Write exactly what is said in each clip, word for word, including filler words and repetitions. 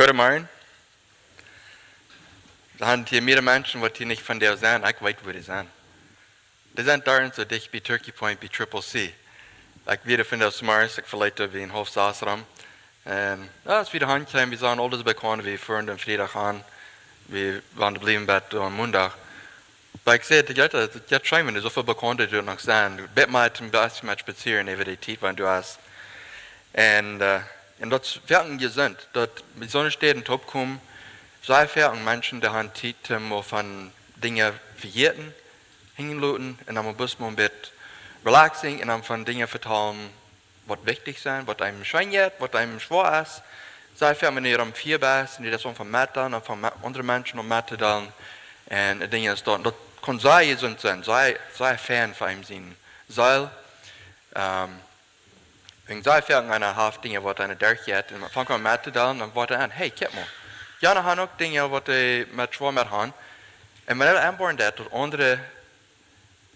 Goodemorjen. Doa sent hia mearere Menschen, waut hia nich von doa sent. Ekj weet, wua dee sent. Dee sent doa soo dicht bie Turkey Point, bie Triple C. Ekj wia doa vondoag zemorjes, ekj veleet doa bie een haulf sas rom. Un jo, aus wie doa han kjeemen, wie sagen aul dise Bekaunden, wie fuaren dän Friedach aun. Wie wieren doa bliewen bat aum Mondach. Oba ekj säd, daut jeit, daut jeit scheen, wan doa soo väl Bekaunte doa noch sent. Bat mol een bät met spazieren äwa dee Tiet, wan doa es. Un, äh, un daut es werkjlich jesunt, daut met soone Städen toopkomen, sea väl Menschen, dee han Tiet, om mol von Dinja vejäten, hinjen loten, un dan mol bloos mol een bät relaxing, un dan von Dinja vetalen, waut wichtich sent, waut eenem scheen jeit, waut eenem schwoa es. Sea väl, wan du aum Fia best, un du daut aunfangst met to deelen, dan fangen me-, aundre Menschen aun met to deelen. Un Dinja entstonen. Daut kaun sea jesunt sennen, sea, sea fein fa eenem sennen. Seel, ähm, wan sea väl eena haft Dinja, waut eena derchjeit, un fangt aun met to deelen, dan woat eena aun: "Hey, kjikj mol. Jana han uk Dinja, waut dee met schwoa met han." Un wan eena aunwoaren deit, daut aundre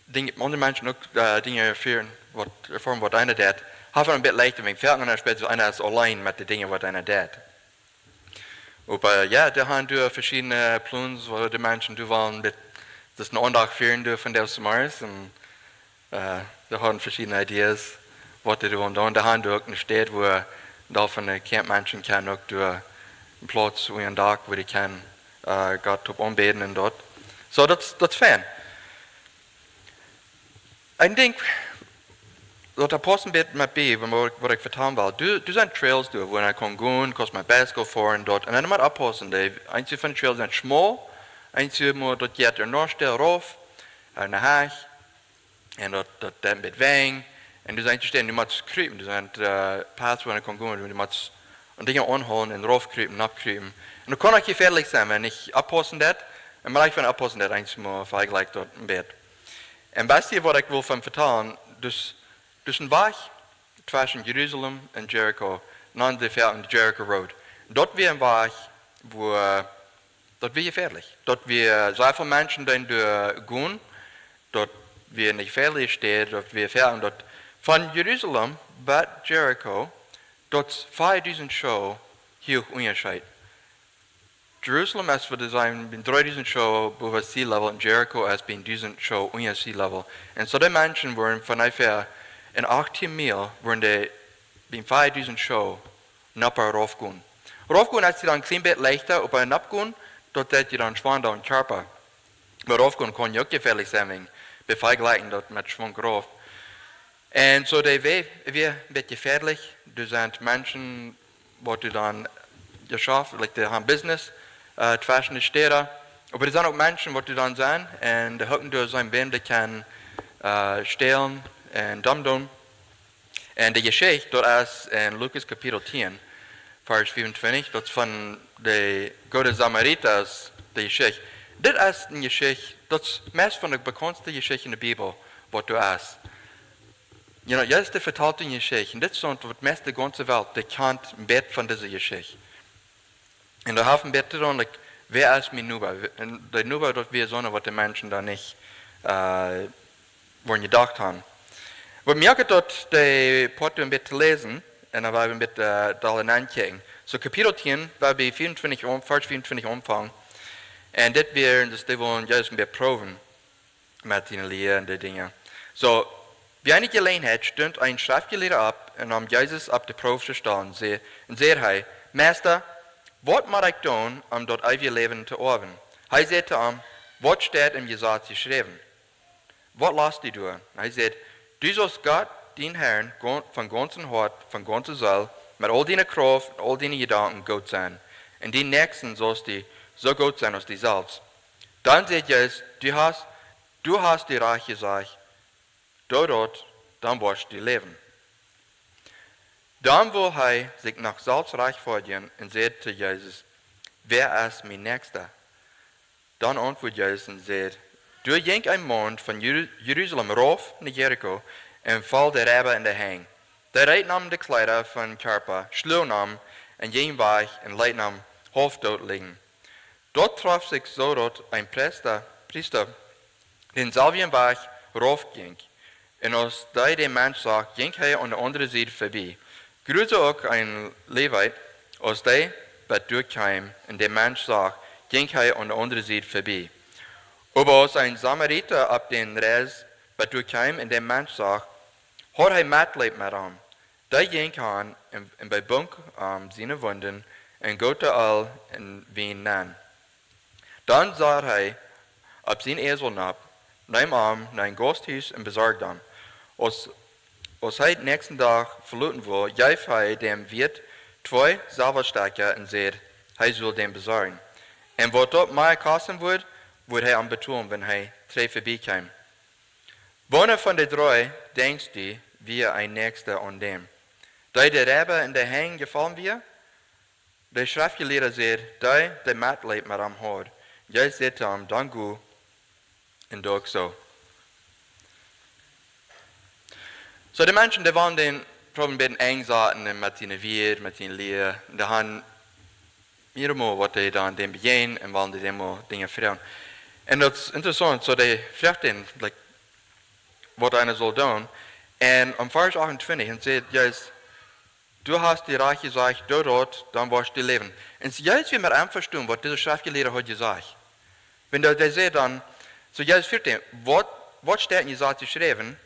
Dinja, aundre Menschen uk, äh, Dinja erfoaren, waut, erfoaren, waut eena deit, haft eena een bät leichta, wan väl eena spät, eena es auleen met de Dinja, waut eena deit. Oba, äh, jo, doa han doa veschiedne Plons, woo de Menschen doa wellen, met, daut es een Aundacht fieren doa vondoag zemorjes, un, äh, doa han veschiedne Ideas, waut dee doa wellen doonen. Doa han doa uk eene Städ, wua doa von de Campmenschen kjennen uk doa een Plauz, wua een Dak, wua dee kjennen, äh, Gott toop aunbäden un daut. Soo, daut, daut es fein. Een Dinkj, daut doa paust een bät met bie, waut, waut ekj vetalen well. Doa, doa sent Trails doa, wua eena kaun gonen, kaust met Bicycle foaren, daut. Un dan mott eena oppaussen, dee, eenje von de Trails sent schmol, eenje mott daut jeit doa noch stell rauf, äh, no Hach, un daut, daut deit een bät wee. Un doa sent Städen, du motst krupen, doa sent, äh, Paths, wua eena kaun gonen, du motst Dinja aunhoolen un rauf krupen, nopp krupen. Un daut kaun uk jefäadlich sennen, wan eena nich oppaussen deit. Un wan eena oppaussen deit, eenjemol vejlikjt daut een bät. Un daut es waut ekj well von vetalen, daut, daut es een Wajch tweschen Jerusalem un Jericho, nanen see väl de Jericho Road. Daut wia een Wajch, wua, daut wia jefäadlich. Daut wia sea väl Menschen, dee doa gonen, daut wia eene jefäadliche Städ, daut wia väl, daut von Jerusalem bat Jericho, daut es fiefdusent Schoo huach Unjascheet. Jerusalem es, wudd ekj sajen, bie dreedusent Schoo bowen sea level, un Jericho es bie dusent Schoo unja sea level. Un soo de Menschen wieren von onjefäa een achtieen Miel, wieren dee bie fiefdusent Schoo nopp rauf gonen. Rauf gonen es dan een kjlien bät leichta, oba nopp gonen, daut deit die dan schwanda un kjarpa. Oba rauf gonen kaun uk jefäadlich sennen, wan wie vejlikjen daut met Schwunk rauf. Un soo de Wajch wia een bät jefäadlich, doa sent Menschen, waut doa dan jeschauft, like, dee han Business, äh, tweschen de Städen. Oba doa sent uk Menschen, waut doa dan sent, un dee hoolen doa sien, wäm dee kjennen, äh, stälen un domm doonen. Un de Jeschicht, daut es en Lukas Kapitel tieen, Varsch vea un twintich, daut es von de goode Samarita, de Jeschicht. Dit es eene Jeschicht, daut es meist von de bekauntste Jeschichten en de Bibel, waut doa es. You know, Jesus, dee vetalt eene Jeschicht. Un dit es waut meist de gaunze Welt, dee kjant een bät von dise Jeschicht. Un daut haft een bät to doonen, like, wäa es mien Noba? Un de Noba, daut wia soone, waut de Menschen doa nich, äh, woaren jedocht han. Waut mie uk daut de Poat een bät to läsen, un dan woa wie een bät, äh, doa ankjikjen. Soo, Kapitel tieen, woa wie vea un twintich aun-, Varsch vea un twintich aunfangen. Un dit wia, daut dee wullen Jesus een bät proowen met siene Lia un dee Dinja. Soo, bie eene Jeläajenheit stunt een Schreftjelieeda opp un neem Jesus opp de Proow to stalen, säd, un säd hee: "Meista, waut mott ekj doonen, om daut eewje Läwen to oawen?" Hee säd to am: "Waut steit em Jesaz jeschräwen? Waut last du doa?" Hee säd: "Du saust Gott, dienen Herrn, gau-, von gaunzem Hoat, von gaunze Seel, met aul diene Krauft un aul diene Jedanken goot sennen. Un dienen Näakjsten saust du soo goot sennen aus die selfst." Dan säd Jesus: "Du hast, du hast die rajcht jesajcht, doo daut, dan woascht du läwen." Dan wull hee sikj noch selfst rajchtfoadjen un säd to Jesus: "Wäa es mien Näakjsta?" Dan auntwuad Jesus un säd: "Doa jinkj een Maun von Jeru-, Jerusalem rauf no Jericho un foll de Reiba en de Henj. Dee reet am de Kjleeda vom Kjarpa, schluach am un jinkj wajch un leet am haulf doot lijen. Daut trof sikj soo, daut een Priesta, Priesta dänselwjen Wajch rauf jinkj. Un aus dee dän Mensch sach, jinkj hee aun de aundre Sied verbie. Krakjt soo uk een Levit, aus dee bat doa kjeem un dän Mensch sach, jinkj hee aun de aundre Sied verbie. Oba aus een Samarita opp dän Reis bat doa kjeem un dän Mensch sach, haud hee Metleet met am. Dee jinkj han un, un bebunk am siene Wunden un goot Eelj un Wien nenn. Dan sad hee opp sien Esel nopp, neem am no een Gausthus un besorjd am. Aus, aus hee dän näakjsten Dach veloten wull, jeef hee däm Wieet twee Selwastekja un säd, hee sull däm besorjen. Un waut daut mea kosten wudd, wudd hee am betolen, wan hee trigj verbie kjeem. Woona von de dree denkjst du wia een Näakjsta aun däm, dee de Reiba en de Henj jefollen wia? De Schreftjelieede säd, dee, dee Metleet met am haud. Jesus säd to am, dan go un doo soo. Soo de Menschen, dee wullen dän proowen bät enj saten un met siene Wieed, met siene Lia, dee han mea mol waut dee dan däm bejäajnen un wullen dee däm mol Dinja froagen. Un daut es interessaunt, soo dee fruacht dän, like, waut eena saul doonen. Un aum Varsch achtuntwintich, un säd Jesus, du hast de Rajcht jesajcht, doo daut, dan woascht du läwen. Un Jesus wia met am vestonen, waut dise Schreftjelieede haud jesajcht. Wan dee, dee säd dan, soo Jesus fruach am, waut, waut steit en Jesaz jeschräwen,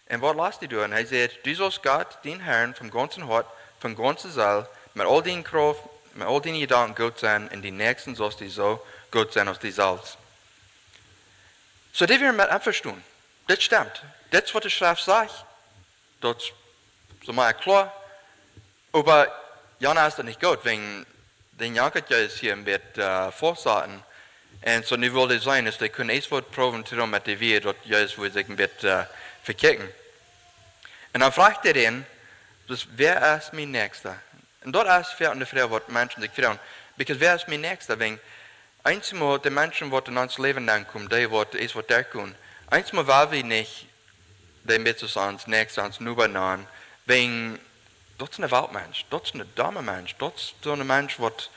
un waut last du doa? Un hee säd, du saust Gott, dien Herrn, vom gaunzen Hoat, vom gaunze Seel, met aul diene Krauft, met aul diene Jedanken goot sennen, un dien Näakjsten saust du soo goot sennen aus die selfst. Soo dee wieren met am vestonen. Dit stemt. Dit es waut de Schreft sajcht. Daut es soo mea kloa. Oba Jona es daut nich goot, wäajen dän jankat Jesus hia een bät, äh, faust saten. Un soo nu wull hee seenen, aus dee kunnen eent waut proowen to doonen met de Wieed, daut Jesus wull sikj een bät, äh, vekjikjen. Un dan fruach hee dän, soo, wäa es mien Näakjsta? Un daut es fa eene Froag waut Menschen sikj froagen. Because wäa es mien Näakjsta? Wäajen eensmol de Menschen waut en ons Läwen nenkomen, dee waut eent waut doa komen. Eensmol woa wie nich dee met ons Näakjsta, ons Noba nanen, wäajen daut es een Weltmensch, daut es een domme Mensch, daut es soon Mensch waut,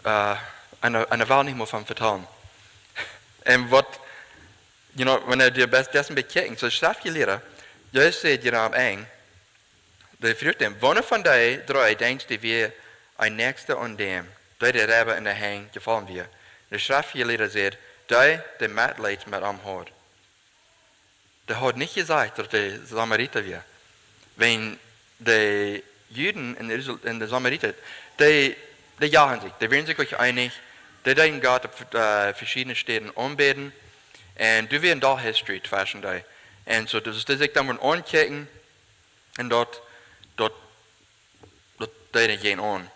äh, eena, eena well nich mea von vetalen. Un waut, you know, wan du dee best, dessen bekjikjst, soo Schreftjelieede, Jesus säd hia aum Enj, dee fruach am, woona von dee dree denkjst du wia een Näakjsta aun däm, dee de Reiba en de Henj jefollen wia? De Schreftjelieede säd, dee, dee Metleet met am haud. Dee haud nich jesajcht daut dee Samarita wia. Wäajen de Juden un de Israel-, un de Samarita, dee, dee jachten sikj, dee wieren sikj nich eenich, dee deeden Gott opp, äh, veschiedne Städen aunbäden. Un doa wia doll history tweschen dee. Un soo, daut es, dee sikj dan wudden aunkjikjen un daut, daut daut deed nich aun.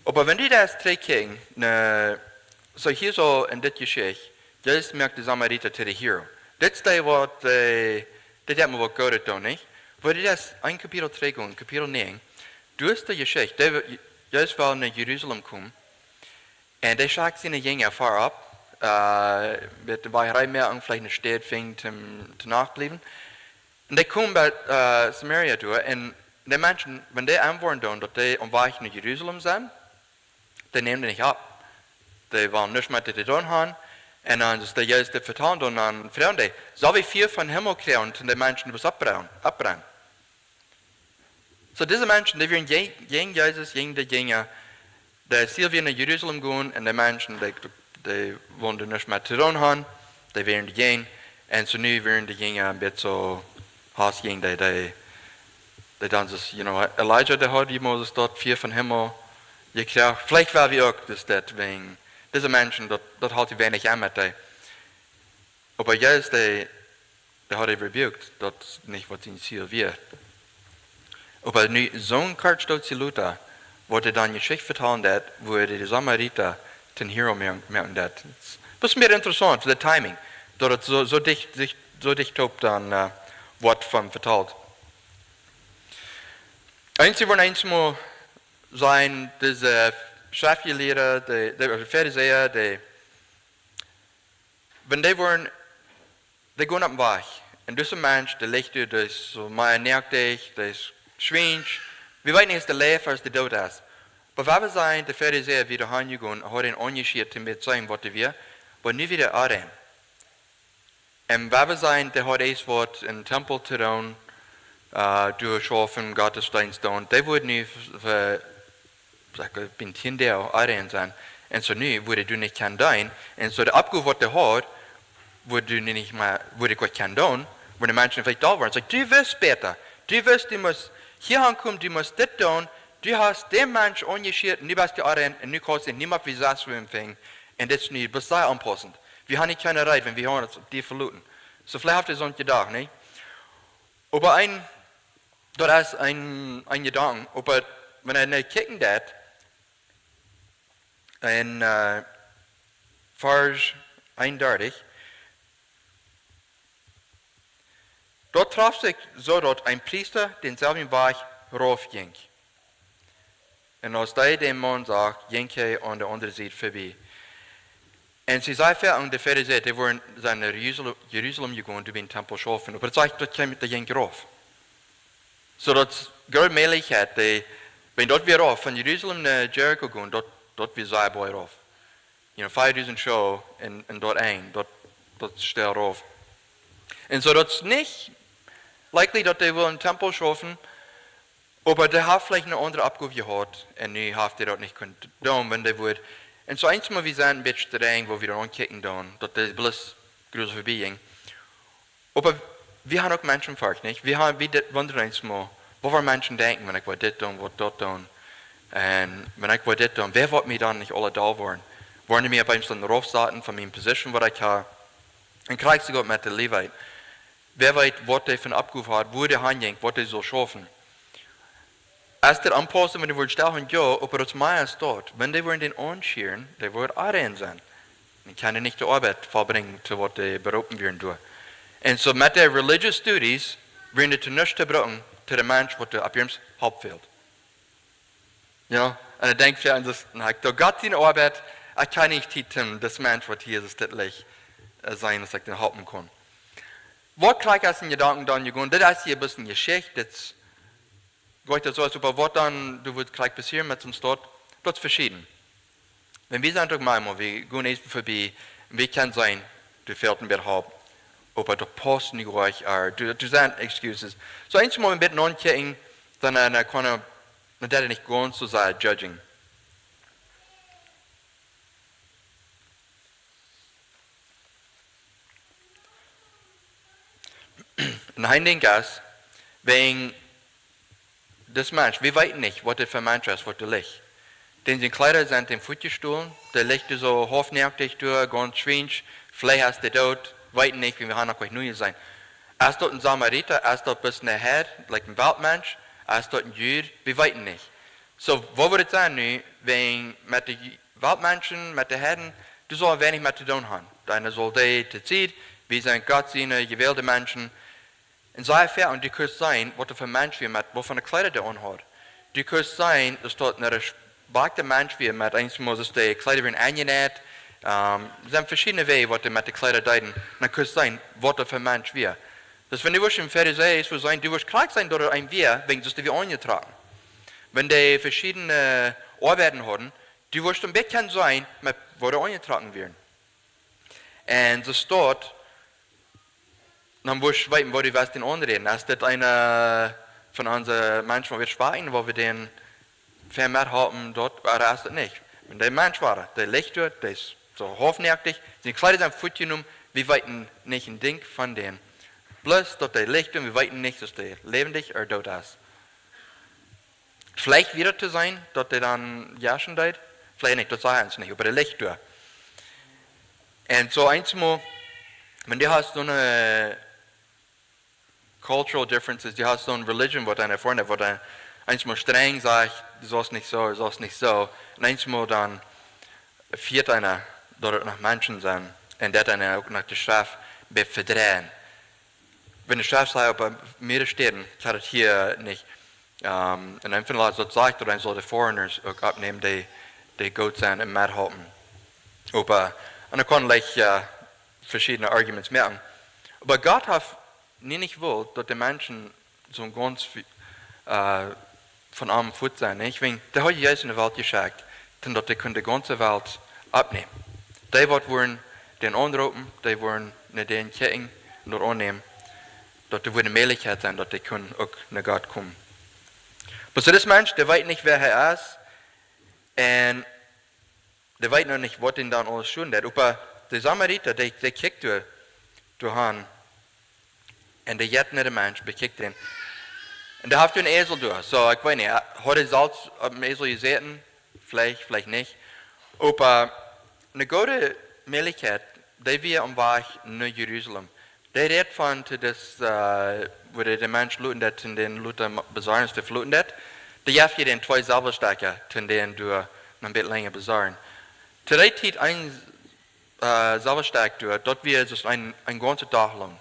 Oba wan du daut trigj kjikjst, ne, soo hia soo en dise Jeschicht, Jesus moakt de Samarita to de hero. Dit es dee waut, äh, dee deed mau waut Goodet doonen, nich? Wan du daut een Kapitel trigj gonen, Kapitel näajen, doa es de Jeschicht, dee, Jesus well no Jerusalem komen, un dee schekjt siene Jinja ver opp, äh, met de Wajch reed moaken, veleicht eene Städ finjen, to, to Nacht bliewen. Un dee komen bie, äh, Samaria doa, un de Menschen, wan dee aunwoaren doonen, daut dee aum Wajch no Jerusalem sent, dee nämen dee nich opp. Dee wellen nuscht met dee to doonen haben. Un dan es de Jesus, dee vetalen doonen, dan froagen dee, sell wie Fia vom Himmel kjrieen un de Menschen waut oppbrennen, oppbrennen? Soo, dise Menschen, dee wieren jäajen, jäajen Jesus, jäajen de Jinja, dee wullen no Jerusalem gonen un de Menschen, dee, dee wullen nuscht met to doonen haben, dee wieren doajäajen. Un soo nu wieren de Jinja een bät soo haustich jäajen dee, dee, dee dan soo, you know, Elijah, dee haud Moses daut Fia vom Himmel jekjräajen. Veleicht woa wie uk, daut es daut wäajen, dise Menschen, daut, daut haud weinich aun met dee. Oba Jesus, dee, dee haud hee rebuked, daut es nich waut sien Ziel wia. Oba nu soon kort Stootje lota, woat hee dan Jeschicht vetalen daut, woo hee de Samarita to een hero moa-, moaken deed. Daut es mea interessaunt, de Timing, daut et soo, soo dicht, dicht, soo dicht opp dan, äh, woat von vetalt. Eensje woaren eensmol sennen, dise Schreftjelieede, de, de Farisäa, de, wan dee woaren, dee gonen opp dän Wajch. Un dise Mensch, dee licht doa, dee es soo mea noaktich, dee es schwiensch. Wie weeten nich, es dee läft, es dee doot es. Oba wan wie seenen, de Farisäa wia doa han jegonen, haud een aunjeschieet, om to seenen waut doa wia, oba nu wia hee aun. Un wan wie seenen, dee haud eent waut em Tempel to doonen, äh, doa schaufen, Gottesdeenst doonen. Dee woat nu ve-, ve-, Saj, ekj bie tieen Doag arein sennen. Un soo nu, woo du nich kaust doonen. Un soo de Oppgow waut du hast, woo du nich mea, woo du nich kaust doonen, woo de Menschen veleicht doll woaren. Saj, du wist bäta. Du wist, du must hia aunkomen, du must dit doonen. Du hast dän Mensch aunjeschieet, nu best du arein, un nu kaust du nich mea wie sas woo empfangen. Un dit es nu, waut sea onpassend. Wie haben nich kjeene Rät, wan wie haben ons opp die veloten. Soo veleicht haft hee soon Jedanken, nä? Oba een, daut es een, een Jedanken. Oba wan eena nu kjikjen deit, en, äh, Varsch eenundartich, daut trof sikj soo, daut een Priesta dänselwjen Wajch rauf jinkj. Un aus hee dän Maun sach, jinkj hee aun de aundre Sied vebie. Un see säd ver aun de Farisäa, dee wieren, sent no Jerusalem, Jerusalem jegonen, doa biem Tempel schaufen. Oba daut sajcht, daut kjeem, dee jinkj rauf. Soo daut es groot Mäajlichkjeit, dee, wan daut wia rauf, von Jerusalem no Jericho gonen, daut, daut wia sea wiet rauf. You know, fiefdusent Schoo en, en daut een, daut, daut Stekj rauf. Un soo daut es nich likely daut dee wullen Tempel schaufen, oba dee haft veleicht eene aundre Oppgow jehaut un nu haft dee daut nich kunt doonen, wan dee wudd. Un soo eensmol, wie sent een bät strenj, woo wie daut aunkjikjen doonen, daut dee bloos groz vebie jinkj. Oba wie haben uk Menschen, Volkj, nich? Wie haben, wie dit, wundren eensmol, waut woaren Menschen denkjen, wan ekj woa dit doonen, woa daut doonen. Un wan ekj woa dit doonen, wäa woat mie dan nich aula doll woaren? Woaren dee mie opp eemol dan raufsaten von miene Position, waut ekj hab? Un krakjt soo uk met de Leviet. Wäa weet, waut dee fa eene Oppgow haud, wua dee han jinkj, waut dee sull schaufen. Es dit onpassend, wan dee wudden stellen? Jo, oba daut es mea aus daut. Wan dee wudden dän aunschieren, dee wudd arein sennen. Dan kaun dee nich de Oabeit vollbrinjen, to waut dee beroopen wieren doa. Un soo met de religious duties wieren dee to nuscht to brucken, to de Mensch, waut dee opp jims Haupt fält. Jo, un ekj denkj, jo, un daut, na, ekj doo Gott siene Oabeit, ekj hab nich Tiet, om dis Mensch, waut hia es, dit Licht, äh, sennen, daut ekj dän halpen kaun. Waut krakjt es en Jedanken dan jegonen? Dit es hia bloos eene Jeschicht, dit es, ekj weet daut soo es, oba waut dan, du wurscht krakjt passieren met soon Staut, daut es veschieden. Wan wie sent uk mau, wie gonen eent vebie, un wie kjennen seenen, du fält een bät Help, oba daut paust nich goa, ooda du, du sent excuses. Soo eensmol een bät naunkjikjen, dan, äh, dan kaun eena, dan deit eena nich gonen soo sea judging. Un een Dinkj es, wäajen dis Mensch, wie weeten nich, waut daut fa een Mensch es, waut doa licht. Dän siene Kjleeda sent am fuatjestolen, dee licht soo haulfnoakt doa, gaunz schwiensch, veleicht es dee doot, weeten nich, wie wie haben noch nich jeseenen. Es daut een Samarita, es daut bloos een Heid, like een Weltmensch, es daut een Jud, wie weeten nich. Soo, waut wudd et sennen nu, wan met de Ju-, Weltmenschen, met de Heiden, du saust weinich met to doonen haben. Deine Soldaten to Tiet, wie sent Gott siene jewälde Menschen. Un soo wieda, un du kaust seenen, waut daut fa een Mensch wia met, waut fa Kjleeda dee aunhaud. Du kaust seenen, daut daut een respakjta Mensch wia met, eensmol, daut de Kjleeda wieren aunjenäht. Ähm, et sent veschiedne Wäaj, waut dee met de Kjleeda deeden. Dan kaust seenen, waut daut fa een Mensch wia. Daut wan du wurscht een Farisäa wurscht seenen, du wurscht krakjt seenen, daut et een wia, wäajen daut dee wia aunjetrocken. Wan dee veschiedne Oabeiten hauden, du wurscht een bät seenen, met waut dee aunjetrocken wieren. Un soo steit, dan wurscht weeten, waut du west dän aunräden. Es dit eena von onse Menschen, waut wie spräakjen, waut wie dän fa methalpen, daut, ooda es daut nich? Wan dee Mensch wia, dee licht doa, dee es soo haulfnoakt, siene Kjleeda sent fuatjenomen, wie weeten nich een Dinkj von dän. Bloos daut dee licht doa, wie weeten nich, aus dee läwendich ooda doot es. Veleicht wada to seenen, daut dee dan jaschen deed. Veleicht nich, daut sach wie nich, oba dee licht doa. Un soo eensmol, wan du hast soone cultural differences, du hast soone religion, waut eena erfoaren haft, waut eena eensmol strenj sajcht, du saust nich soo, du saust nich soo. Un eensmol dan fieet eena, daut et noch Menschen sent. Un daut eena uk noch de Schreft bie vedreien. Wan de Schreft sajcht opp mearere Städen, ekj hab et hia nich, ähm, un dan finj ekj daut sajcht, daut eena saul de foreigners uk oppnämen, dee, dee goot sent un methalpen. Oba, un dan kaun ekj, äh, veschiedne arguments moaken. Oba Gott haft nie nich jewult, daut de Menschen soo gaunz, äh, von am fuat sent, nich? Wäajen dee haud Jesus enne Welt jeschekjt, toom daut hee kunn de gaunze Welt oppnämen. Dee waut wudden dän aunroopen, dee wudden no dän kjikjen un daut aunnämen, daut doa wudd eene Mäajlichkjeit sennen, daut dee kunnen uk no Gott komen. Oba soo dis Mensch, dee weet nich, wäa hee es, Un dee weeten noch nich, waut dän dan aules schuren deit. Oba de Samarita, dee, dee kjikjt doa, doa han. Un de jeft no dän Mensch, bekjikjt dän. Un dee haft een Esel doa. Soo, ekj weet nich, haud hee selfst opp dän Esel jesäten? Veleicht, veleicht nich. Oba eene goode Mäajlichkjeit, dee wia aum Wajch no Jerusalem. Dee rät von to dis, äh, wua dee dän Mensch loten deit, un dän loten besorjen, dee veloten deit. Dee jeft hia dän twee Selwastekja, un dän doa noch een bät lenja besorjen. To dee Tiet een, äh, Selwastekj doa, daut wia soo een, een gaunzen Dach lang.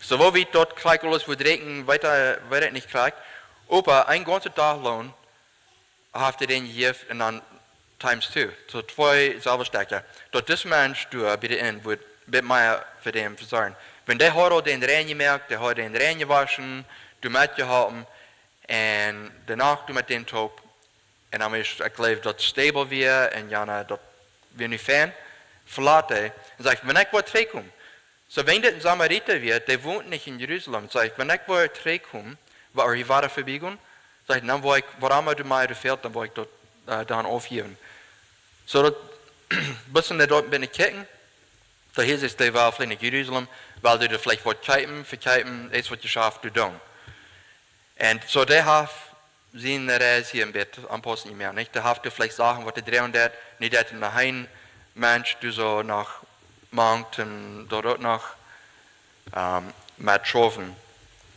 Soo woo wie daut krakjt aules wudd räakjnen, weet, weet ekj nich krakjt. Oba een gaunzen Dach lang haft hee dän jejäft un dan times two. Soo twee Selwastekja. Daut dis Mensch doa bie de Enj wudd een bät mea fa dän vesorjen. Wan dee haud aul dän rein jemoakt, dee haud dän rein jewoschen, doa metjeholpen, un de Nacht doa met dän toop. Un dan es, ekj jleew daut stable wia, un jo, na, daut wia nu fein. Velat hee. Un sajcht: "Wan ekj woa trigjkomen." Soo, wan dit een Samarita wia, dee wont nich en Jerusalem. Sajcht: "Wan ekj woa trigjkomen, woa ekj hia wada verbiegonen." Sajcht: "Dan woa ekj, waut emma du mie fält, dan woa ekj daut, äh, dan aufjäwen." Soo daut, bät hee doa benne kjikjen, daut hia es, dee wia veleicht en Jerusalem, wiels dee veleicht waut kjeepen, vekjeepen, es waut jeschaft to doonen. Un soo, dee haft siene Reis hia een bät aunpaussen jemoakt, nich? Dee haft veleicht Sachen, waut dee droagen deit, nich daut een Mensch, dee soo noch mank, un daut uk noch, ähm, met schaufen.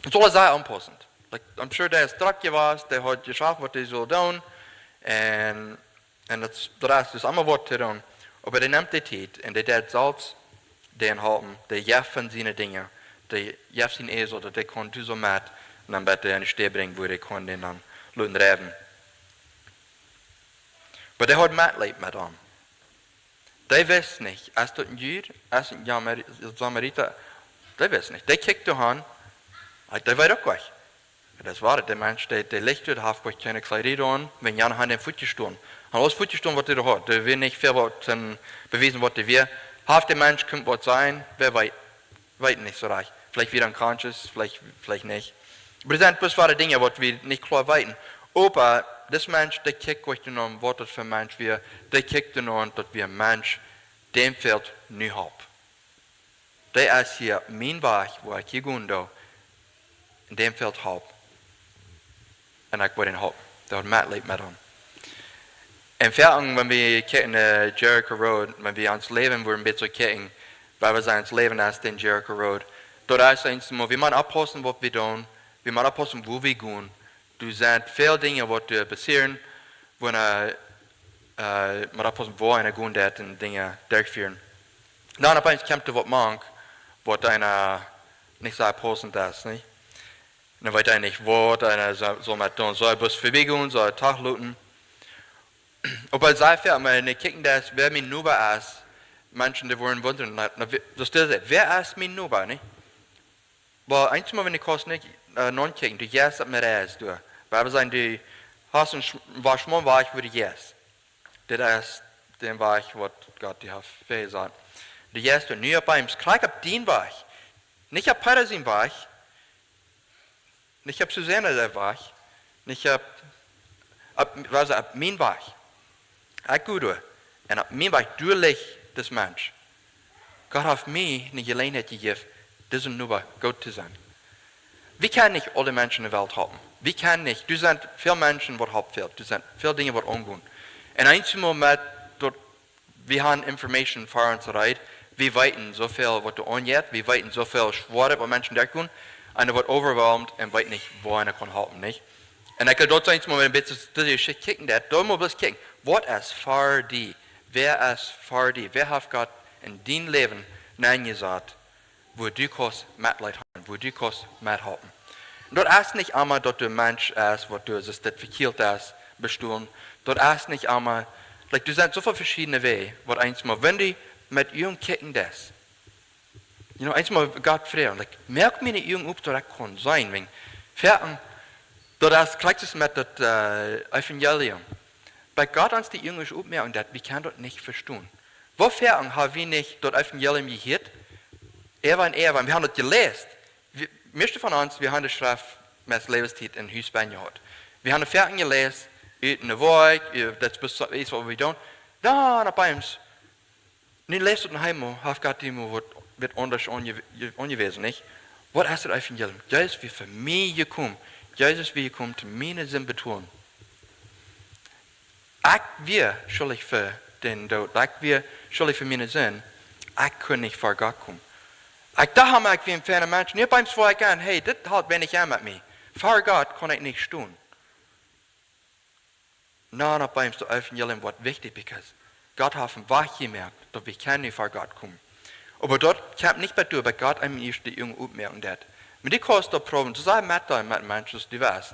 Daut es aules sea aunpaussent. Like, I'm sure dee es drock jewast, dee haud jeschaft, waut dee sull doonen. Un Un daut, daut es dus emma waut to doonen. Oba dee nemt de Tiet un dee deit selfst dän halpen, dee jeft von siene Dinja, dee jeft sien Esel, daut dee kunn doa soo met, un dan bie dee aun de Städ brinjen, wua dee kunn dän dan loten dreiwen. Oba dee haud Metleet met am. Dee wist nich, es daut een Jud, es daut een Samari-, Samarita, dee wist nich. Dee kjikjt doa han, dee weet uk nich. Daut es woa, de Mensch, dee, dee licht doa, haft goanich kjeene Kjleeda aun, wan jana haud dän fuat jestonen. Haud aules fuat jestonen, waut hee haud. Doa wia nich väl waut to bewiesen, waut hee wia. Haft de Mensch kunt waut sennen, wäa weet, weet nich soo rajcht. Veleicht wia hee unconscious, veleicht, veleicht nich. Oba daut sent bloos woare Dinja, waut wie nich kloa weeten. Oba dis Mensch, dee kjikjt goanich no, waut daut fa een Mensch wia. Dee kjikjt no, daut wia een Mensch, däm fält nu Help. Dee es hia opp mienen Wajch, wua ekj hia gonen doo. Un däm fält Help. Un ekj woa dän halpen. Dee haud Metleet met am. Un foaken, wan wie kjikjen, äh, Jericho Road, wan wie ons Läwen wudden een bät soo kjikjen, wiels wie seenen, ons Läwen es dee Jericho Road. Daut es eent, mau, wie motten oppaussen, waut wie doonen. Wie motten oppaussen, wua wie gonen. Doa sent väl Dinja, waut, äh, passieren, wua, äh, äh, mau oppaussen, wua eena gonen deit un Dinja derchfieren. Dan opp eemol kjemt doa waut mank, waut eena nich soo paussent es, nich? Un dan weet eena nich, waut eena saul, saul met doonen. Saul eena bloos verbiegonen, saul eena toch loten. Oba see fält mie, wan ekj kjikj, daut wäa mien Noba es, Menschen, dee wudden wundren, na, na, wie-, daut es dee, wäa es mien Noba, nich? Oba eent mau, wan ekj kaust nich, äh, nodenkjen, du jeist opp miene Reis, du. Wie wellen sajen, du hast een Sch-, waut schmock wajch, wua du jeist. Dit es dee Wajch, waut Gott die haft väajesajcht. Du jeist nu opp eemol, krakjt opp dän Wajch. Nich opp Peter sien Wajch. Nich opp Susanne äa Wajch. Nich opp, opp, waut es, opp mienen Wajch. Ekj go doa. Un opp mienen Wajch, doa licht dis Mensch. Gott haft mie eene Jeläajenheit jejäft, disen Noba goot to sennen. Wie kjennen nich aule Menschen enne Welt halpen. Wie kjennen nich, doa sent väl Menschen, waut Help fält. Doa sent väl Dinja, waut aungonen. Un eent mau met daut, wie haben Information ver ons reed. Wie weeten soo väl, waut doa aunjeit. Wie weeten soo väl Schwoaret, waut Menschen derchgonen. Un eena woat overwhelmed un weet nich, wua eena kaun halpen, nich? Un ekj, daut es eent mau een bät, daut ekj kjikjen, daut, daut mott bloos kjikjen. Waut es fa die? Wäa es fa die? Wäa haft Gott en dien Läwen nenjesat, wua du kaust Metleet haben, wua du kaust methalpen? Daut es nich emma, daut doa een Mensch es, waut doa es, daut vekjielt es, bestonen. Daut es nich emma, like, doa sent soo väl veschiedne Wäaj, waut eent mau, wan du met Uagen kjikjen deist, you know, eent mau Gott froagen, like, moak miene Uagen op, daut ekj kaun seenen, wäajen, foaken, daut es krakjt soo met daut, äh, Evangelium. Bie Gott ons dee Uagen opmoaken, daut wie kjennen daut nich vestonen. Woo foaken ha wie nich daut Evangelium jehieet? Äwa un äwa, wie haben daut jeläst. Wie, mieeschte von ons, wie haben de Schreft mieescht Läwenstiet em Hus bie jehaut. Wie haben foaken jeläst, ut ne Woakj, daut es bloos waut wie doonen. Dan opp eemol, nu läfst du en Himmel, haft Gott die mau waut, waut aundasch aunje-, aunjewäsen, nich? Waut es daut Evangelium? Jesus wia fa mie jekomen. Jesus wia jekomen, toom miene Sind betolen. Ekj wia schuldich fa dän Doot. Ekj wia schuldich fa miene Sind. Ekj kunn nich ver Gott komen. Ekj docht, ekj wia een feina Mensch. Nu opp eemol fung ekj aun, hey, dit haft weinich aun met mie. Ver Gott kunn ekj nich stonen. Na, opp eemol daut Evangelium woat wichtich, because Gott haft een Wajch jemoakt, daut wie kjennen nu ver Gott komen. Oba daut kjemt nich bat doa, bat Gott eenem ieescht de Uagen opmoaken deed. Oba du kaust daut proowen, to sajen met dän, met Menschen, aus du west.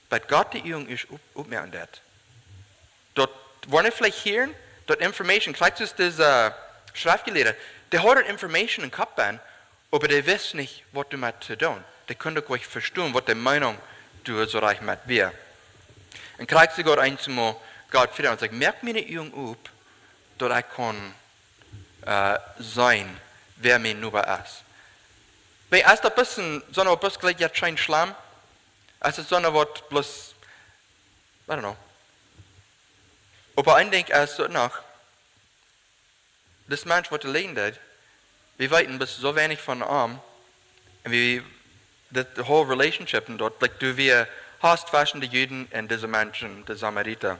Bat Gott de Uagen ieescht op-, opmoaken deed. Daut, wan wie veleicht hieren, daut Information, krakjt aus dise, äh, Schreftjelieede, dee haud daut Information em Kopp aun, oba dee wist nich, waut doamet to doonen. Dee kunn uk nich vestonen, waut de Meinunk doa soo rajcht met wia. Un krakjt soo goot eemol Gott froagen, un sajcht: "Moak miene Uagen op, daut ekj kaun, äh, seenen, wäa mien Noba es." Wiels aus daut bloos een, soo een bloos jlikj, jo, scheen schlamm, aus daut soo een waut bloos, I don't know. Oba een Dinkj es daut noch, dis Mensch waut doa lijen deed, wie weeten bloos soo weinich von am. Un wie, daut whole relationship un daut, like, du, wia Hauss tweschen de Juden un dise Menschen, de Samarita.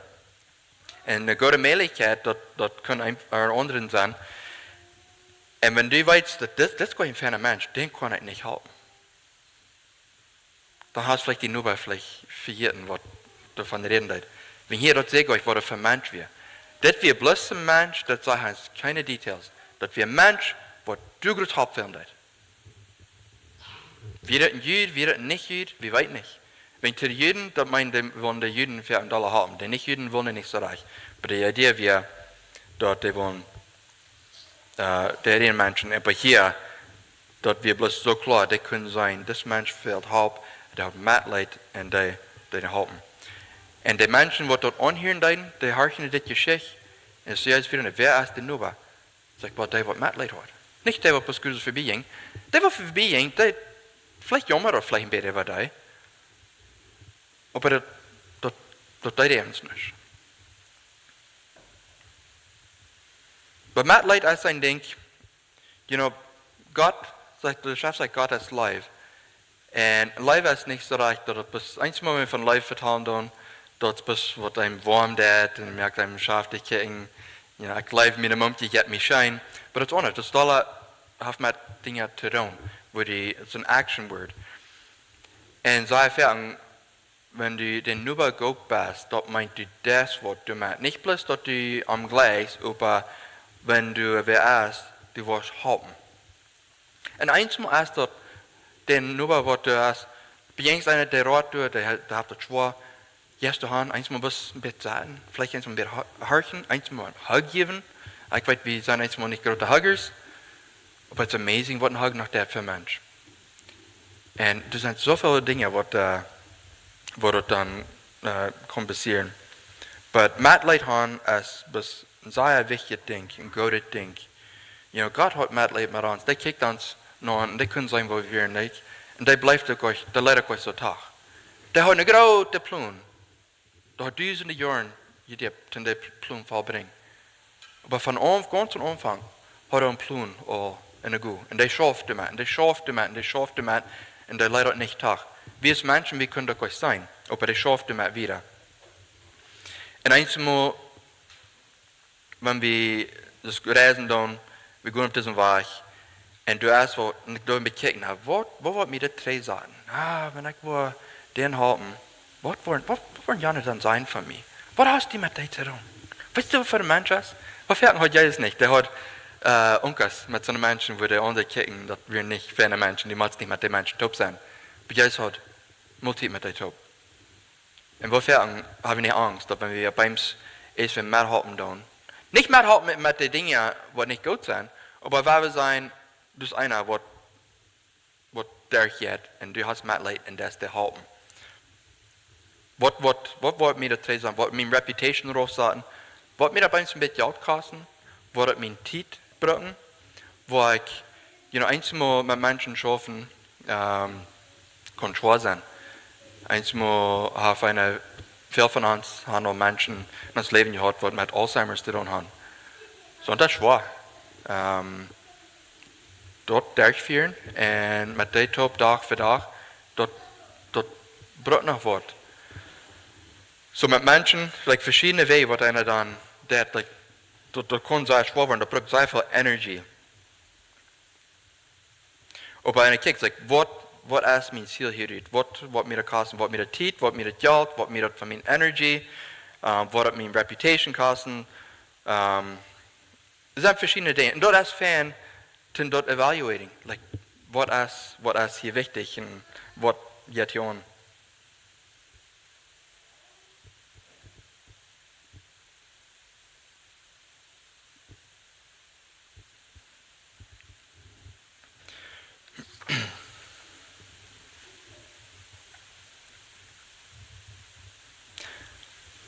Un eene goode Mäajlichkjeit, daut, daut kunn een, een aundren sennen. Un wan du weetst, daut dit, dit es een feina Mensch, dän kaun ekj nich halpen. Dan hast veleicht dien Noba veleicht vejäten, waut doavon räden deed. Wan hia daut secha es, waut daut fa een Mensch wia. Dit wia bloos een Mensch, daut saj ekj kjeene Details. Daut wia een Mensch, waut du groot halpen deed. Wia daut een Jud, wia daut een Nich-Jud, wie weeten nich. Wan to de Juden, daut meent, dee wullen de Juden fa een Dolla haben. De Nich-Juden wullen nich soo rajcht. Oba de Idee wia, daut dee wullen, äh, de Menschen, oba hia, daut wia bloos soo kloa, dee kunnen seenen, dis Mensch fält Help, dee haft Metleet un dee, dee halpen. Un de Menschen, waut daut aunhieren deeden, dee horchten dit Jeschicht, un see, aus wia, wäa es de Noba? Sajcht: "Waut, dee waut Metleet haud." Nich dee waut bloos Goodet verbie jinkj. Dee waut verbie jinkj, dee veleicht jaumad daut veleicht een bät äwa dee. Oba daut, daut, daut deed eent nich. Oba Metleet es een Dinkj, you know, Gott, sajcht, de Schreft sajcht, Gott es Leew. Un Leew es nich soo rajcht, daut et bloos, eenjemol wan wie von Leew vetalen doonen, daut et bloos woat eenem woam deed un moakt eenem schaftich kjikjen. Jo, ekj leew miene Mumkje, jeit mie scheen. Oba daut es aundasch. Daut es dolla, haft met Dinja to doonen, wua dee, et es een action word. Un see foaken, wan du dän Noba goot best, daut meent, du deist waut doamet. Nich bloos daut du am jlikjst, oba wan du wäa best, du woascht halpen. Un eenjemol es daut dän Noba waut du hast, bie eent eena, dee rot, du, dee ha-, dee haft daut schwoa, jefst du han, eenjemol bloos een bät saten, veleicht eenjemol een bät ho-, horchen, eenjemol een hug jäwen. Ekj weet, wie sent eenjemol nich groote huggers, oba it's amazing waut een hug noch deit fa een Mensch. Un doa sent soo väl Dinja waut, äh, waut daut dan, äh, kaun passieren. Oba Metleet han es, es een sea wichtjet Dinkj, een goodet Dinkj. You know, Gott haft Metleet met ons. Dee kjikjt ons no un dee kunn seenen, wua wie wieren, nich? Un dee blift uk nich, dee lat uk nich soo tach. Dee haud een grooten Plon. Dee haud dusende Joaren jedocht, toom dän Plon vollbrinjen. Oba von Aunf-, gaunz aum Aunfank haud hee een Plon aul enne Go. Un dee schauft doamet, un dee schauft doamet, un dee schauft doamet, un dee lat daut nich tach. Wie aus Menschen, wie kjennen daut nich seenen, oba dee schauft doamet wieda. Un eenjemol, wan wie daut reisen doonen, wie gonen opp disen Wajch, un du hast waut, un du bekjikjst, na, waut, waut woat mie dit trigj sajen? Ah, wan ekj woa dän halpen, waut woaren, waut, waut woaren jane dan sajen von mie? Waut hast du met dee to doonen? Weetst du, waut fa een Mensch es? Waut fa een haud Jesus nich? Dee haud, äh, Unkas met soone Menschen, wua dee aundre kjikjten, daut wieren nich feine Menschen, du motst nich met dee Menschen toop sennen. Oba Jesus haud mol Tiet met dee toop. Un woo foaken hab wie nich Angst, daut wan wie opp eemol es wie methalpen doonen. Nich methalpen met, met de Dinja, waut nich goot sent, oba wua wie seenen, daut eena waut, waut derchjeit, un du hast Metleet un deist dee halpen. Waut, waut, waut woat mie daut trigj sajen? Woat mie miene Reputation raufsaten? Woat mie daut opp eemol een bät Jelt kosten? Woat daut miene Tiet brucken? Wua ekj, you know, eenjemol met Menschen schaufen, ähm, kaun schwoa sennen. Eenjemol haft eena Väl von ons haben aul Menschen en ons Läwen jehaut, waut met Alzheimer's to doonen haben. Soo, daut es schwoa. Ähm, daut derchfieren un met dee toop Dach fa Dach, daut, daut brukt noch waut. Soo met Menschen, like, veschiedne Wäaj, waut eena dan deit, like, daut, daut kaun sea schwoa woaren, daut brukt sea väl Energie. Oba eena kjikjt, like, waut, waut es mien Ziel hia ut? Waut, waut mie daut kosten, waut mie daut Tiet, waut mie daut Jelt, waut mie daut von mien Energie, ähm, waut daut mien Reputation kosten, ähm, daut sent veschiedne Dinja. Un daut es fein, to daut evaluating, like, waut es, waut es hia wichtich un waut jeit hia aun.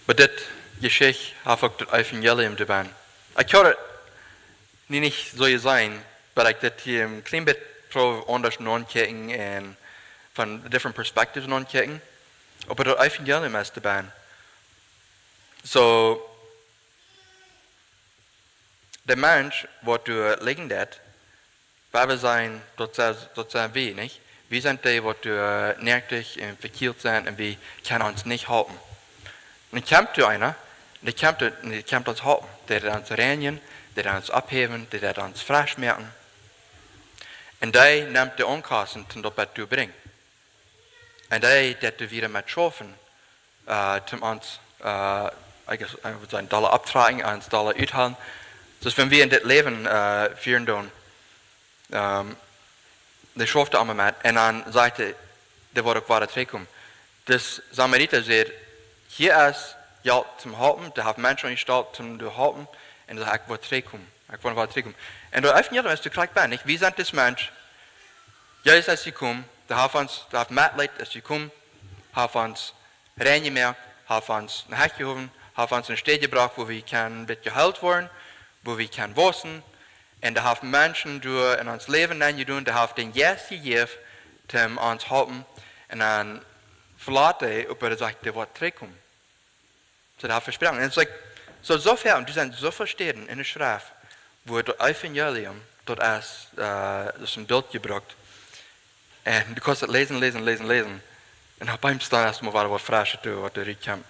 Oba dit Jeschicht haft uk daut Evangelium doabie. Ekj haud daut nie nich soo jeseenen, oba ekj daut hia een kjlien bät proow aundasch nokjikjen un von different perspectives nokjikjen. Oba daut Evangelium es doabie. Soo, de Mensch, waut doa lijen deit, wie sent, daut sent, daut sent wie, nich? Wie sent dee, waut doa noakjt un vekjielt sent un wie kjennen ons nich halpen. Un dan kjemt doa eena, dee kjemt, dee kjemt ons halpen. Dee deit ons reinjen, dee deit ons opphäwen, dee deit ons fresch moaken. Un dee nemt de Onkosten, toom daut bie to brinjen. Un dee deit doa wieda met schaufen, äh, toom ons, äh, I guess, äh, wudd sajen, dolla optrakjen, ons dolla uthoolen. Soo aus wan wie en dit Läwen, äh, fieren doonen, ähm, dee schauft emma met. Un dan sajcht hee, dee woat uk wada trigjkomen. De Samarita sajcht, hia es Jelt toom halpen, dee haft Menschen aunjestalt toom doa halpen, un dee sajcht, ekj woa trigjkomen. Ekj woa wada trigjkomen. Un daut es nich, aus du krakjt best, nich? Wie sent dis Mensch? Jesus es jekomen, dee haft ons, dee haft Metleet, es jekomen, haft ons reinjemoakt, haft ons no Hecht jehowen, haft ons en eene Städ jebrocht, wua wie kjennen een bät jeheelt woaren, wua wie kjennen wausen. Un dee haft Menschen doa en ons Läwen nenjedonen, dee haft dän Jeist jejäft, toom ons halpen. Un dan velat hee, oba hee sajcht, dee woat trigjkomen. Soo, dee haft vesproaken. Un daut es, like, soo, soo väl, un doa sent soo väl Städen en de Schreft, wua daut Evangelium, daut es, äh, daut es een Bilt jebrukt. Un du kaust daut läsen, läsen, läsen, läsen. Un opp eemol dan es mau wada waut Fresches doa, waut doa rutkjemt.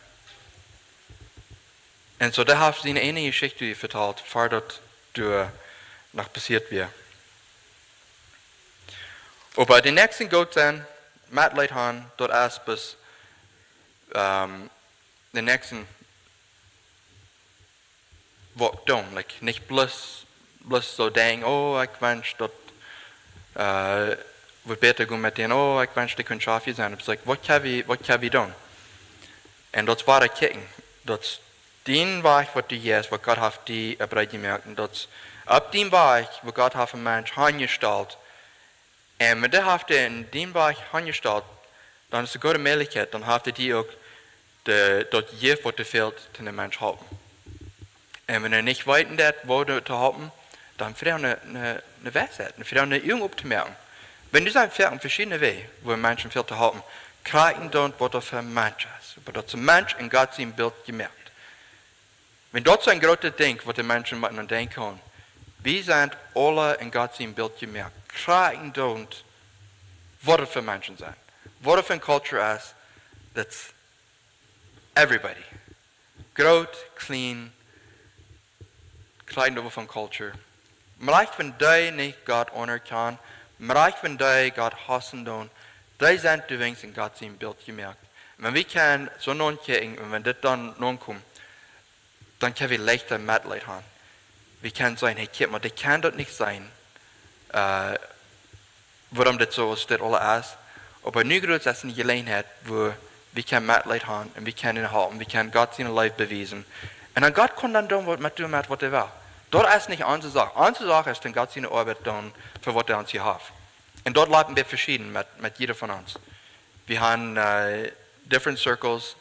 Un soo, dee haft siene eene Jeschicht vetalt, ver daut doa noch passieet wia. Oba de näakjste goot sennen, Metleet haben, daut es bloos, ähm, de näakjste waut doonen. Like, nich bloos, bloos soo denkjen, oh, ekj wensch daut, äh, woat bäta gonen met dän, oh, ekj wensch dee kunn schaftich sennen. Oba, like, waut kjenn wie, waut kjenn wie doonen? Un daut es wada kjikjen. Daut es dien Wajch, waut du jeist, waut Gott haft die, äh, breet jemoakt. Un daut es opp dien Wajch, waut Gott haft een Mensch aunjestalt, un wan dee haft dee en dien Wajch aunjestalt, dan es de goode Mäajlichkjeit, dan haft hee die uk de, daut jejäft, waut doa fält, toom dän Mensch halpen. Un wan hee nich weet, daut, woo to halpen, dan froag no, no, no Weisheit, dan froag no Uagen optomoaken. Wan du sitst foaken veschiedne Wäaj, woo Menschen fält to halpen, krakjt endoont, waut daut fa een Mensch es. Oba daut es een Mensch en Gott sien Bilt jemoakt. Wan daut soo een grootet Dinkj, waut de Menschen motten aun denkjen kjennen. Wie sent aula en Gott sien Bilt jemoakt. Krakjt endoont, waut daut fa Menschen sent. Waut daut fa eene Culture es, daut es everybody. Groot, kjlien, krakjt endoont waut fa eene Culture. Mau wan dee nich Gott aunerkjanen, mau wan dee Gott hausen doonen, dee sent doawäajen en Gott sien Bilt jemoakt. Un wan wie kjennen soo nodenkjen, un wan dit dan nodenkjen, dan kjenn wie leichta Metleet haben. Wie kjennen sajen, hey, kjikj mol, dee kjennen daut nich seenen, äh, wuarom dit soo es, dit aules es. Oba nu jrod es eene Jeläajenheit, wua wie kjennen Metleet haben un wie kjennen halpen, wie kjennen Gott siene Leew bewiesen. Un dan Gott kaun dan doonen waut met, doonen met waut hee well. Daut es nich onse Sach. Onse Sach es dan Gott siene Oabeit doonen fa waut hee ons hia haft. Un daut lat een bät veschieden met, met jieda von ons. Wie haben, äh, different circles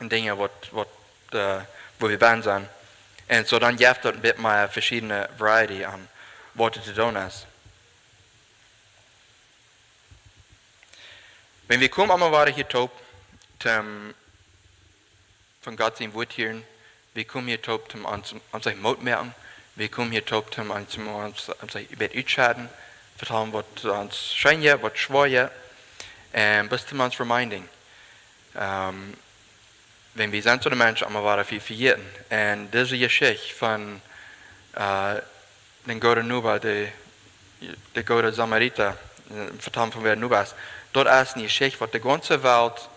un Dinja waut, waut, äh, wua wie bie sent. Un soo dan jeft daut een bät mea veschiedne variety aun waut to doonen es. Wan wie komen emma wada hia toop, toom von Gott sien Wuat hieren. Wie komen hia toop, om ons, ons Moot moaken. Wie komen hia toop, om ons, ons, ons een bät utschaufen, vetalen, waut ons scheen jeit, waut schwoa jeit. Un bloos om ons reminding. Ähm, wan wie sent soo de Menschen, emma wada vejäten. Un dise Jeschicht von, äh, dän gooden Noba, de, de goode Samarita, äh, vetalen von wäa Noba es, daut es eene Jeschicht, waut de gaunze Welt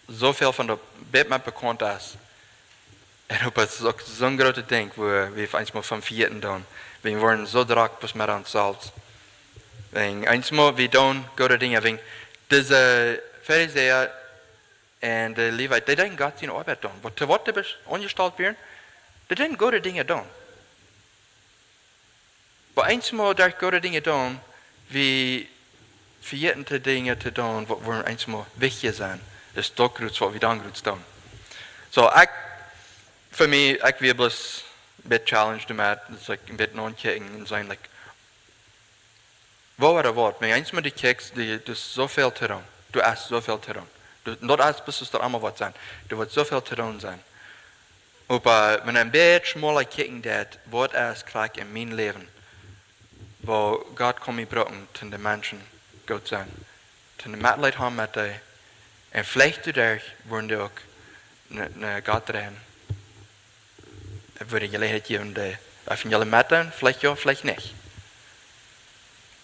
soo väl von de Bibel bekaunt es. Un oba et es uk soon grootet Dinkj, wua wie eemol von vejäten doonen. Wie woaren soo drock bloos met ons selfst. Un eemol wie doonen goode Dinja, wan dise Farisäa un de Lewieta, dee deeden Gott siene Oabeit doonen. Waut, waut dee bes-, aunjestalt wieren, dee deeden goode Dinja doonen. Oba eemol derch goode Dinja doonen, wie vejäten de Dinja to doonen, waut wudden eemol wichtja sennen. Daut es doch groots, waut wie dan groots doonen. Soo, ekj, fa mie, ekj wia bloos een bät challenged doamet, daut ekj een bät nodenkjen un seenen, like, woo ooda waut, wan eemol du kjikjst, du, du hast soo väl to doonen. Du hast soo väl to doonen. Du, daut es, best du daut emma waut sennen. Du woascht soo väl to doonen sennen. Oba wan eena een bät schmola kjikjen deit, waut es krakjt en mien Läwen, woo Gott kaun mie brucken, toom de Menschen goot sennen, toom Metleet haben met dee, un veleicht doaderch woaren dee uk no, no Gott dreien. Et woat Jeläajenheit jäwen, de Evangelium mettodeelen, veleicht jo, veleicht nich.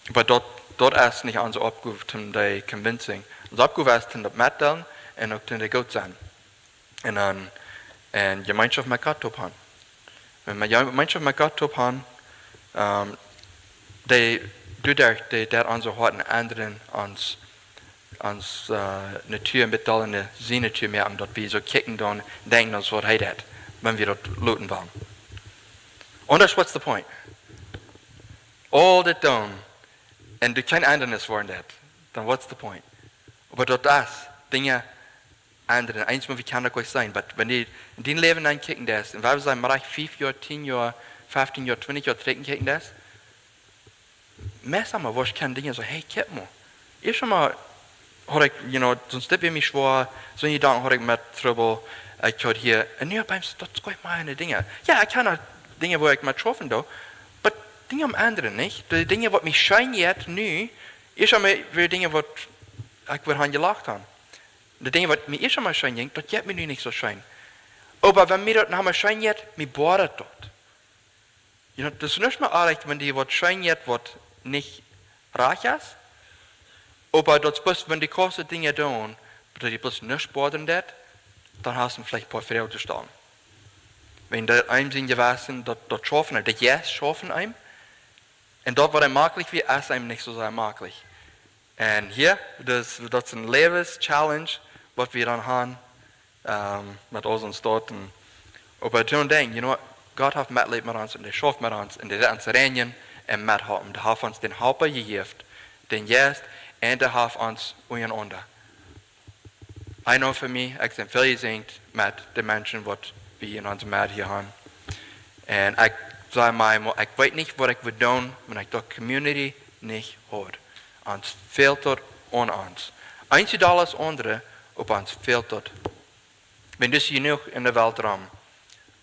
Oba daut, daut es nich onse Oppgow, toom dee convincing. Onse Oppgow es, toom daut mettodeelen un uk toom dee goot sennen. Un dan, un Jemeenschoft met Gott toop haben. Wan wie Jemeenschoft met Gott toop haben, ähm, dee, doaderch, dee, daut onse Hoaten endren, ons, ons, äh, Natua een bät aun de siene Natua moaken, daut wie soo kjikjen doonen, denkjen aus waut hee deed, wan wie daut loten wellen. Aundasch, what's the point? Aul dit doonen, un du kaust aundasch woaren, daut, dan what's the point? Oba daut es, Dinja endren. Eemol, wie kjennen daut nich seenen, oba wan du en dien Läwen nenkjikjst, un wie sent mau fief Joa, tieen Joa, feftieen Joa, twintich Joa trigjkjikjst, meist emma, wua ekj kjenn Dinja soo, hey, kjikj mol. Ieescht emol haud ekj, you know, soont dit wia mie schwoa, soone Jedanken haud ekj met Trubbel, ekj haud hia, un nu opp eemol, daut es goanich mea Dinja. Jo, ekj kaun noch Dinja, wua ekj met schaufen doo, oba Dinja aum endren, nich? De Dinja, waut mie scheen jeit nu, ieescht emol wia Dinja, waut ekj wudd han jelacht han. De Dinja, waut mie ieescht emol scheen jinkj, daut jeit mie nu nich soo scheen. Oba wan mie daut noch emol scheen jeit, mie boadert daut. You know, daut es nuscht mea oajch, wan die waut scheen jeit, waut nich rajcht es. Oba daut es bloos, wan du kaust Dinja doonen, daut die bloos nuscht boadren deit, dan hast du veleicht een poa Froagen to stalen. Wan daut eenem sien Jewessen, daut, daut schaufen, daut Jeist schaufen eenem. Un daut, waut eenem maklich wia, es eenem nich soo sea maklich. Un jo, daut, daut es een Läwens-challenge, waut wie dan haben, ähm, met aul onse Stoten. Oba doaraun denkjen, you know what? Gott haft Metleet met ons un hee schauft met ons un hee woat ons reinijen un methalpen. Hee haft ons dän Halpa jejäft, dän Jeist, un hee haft ons unjarenaunda. I know for me, ekj sie väl jesäajent met de Menschen, waut wie en onse Medd hia haben. Un ekj saj mie mau, ekj weet nich, waut ekj wudd doonen, wan ekj daut Community nich haud. Ons fält daut aun ons. Eent es dolla aus aundre, oba ons fält daut. Wan daut jenuach en de Welt rom,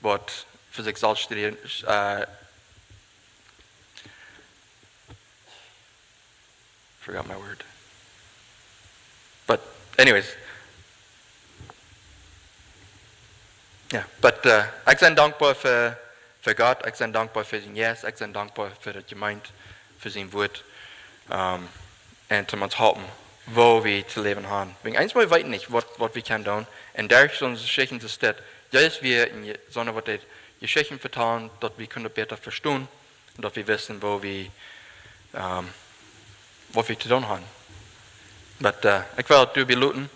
waut fa sikj selfst strieden, äh, forgot my word. But anyways. Jo, but, äh, ekj sie dankboa fa, fa Gott, ekj sie dankboa fa sien Jeist, ekj sie dankboa fa de Jemeent, fa sien Wuat, ähm, un om ons halpen, woo wie to läwen haben. Wäajen eemol weet wie nich, waut, waut wie kjennen doonen. Un doa es onse Jeschicht, daut es daut, Jesus wia en Je-, soone, waut dee Jeschichten vetalen, daut wie kjennen bäta vestonen. Daut wie wisten, woo wie, ähm, waut wie to doonen haben. But, äh, ekj well doabie looten,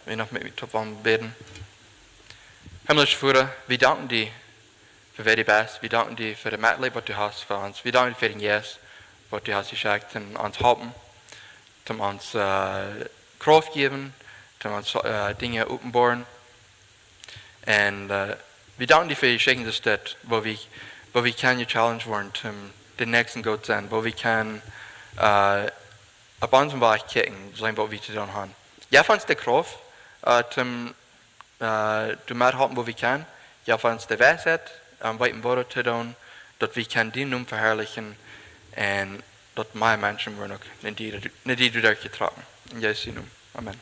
wie noch met mie toop wellen bäden. Himmlische Voda, wie danken die fa wäa du best. Wie danken die fa de Metleet, waut du hast fa ons. Wie danken die fa dän Jeist, waut du hast jeschekjt, om ons halpen, om ons, äh, Krauft jäwen, om ons, äh, Dinja openboaren. Un, äh, wie danken die fa de Jeschicht, daut es daut, woo wie, woo wie kjennen jechallenged woaren, om dän Näakjsten goot to sennen, woo wie kjennen, äh, opp onsen Wajch kjikjen, seenen, waut wie to doonen haben. Jo, fa ons de Krauft, äh, om doa methalpen woo wie kjennen. Jeff ons de Weisheit, weeten waut to doonen, daut wie kjennen dienen Nomen veharlichen un daut mea Menschen woaren uk no die doaderch jetrocken. En Jesus sien Nomen, amen.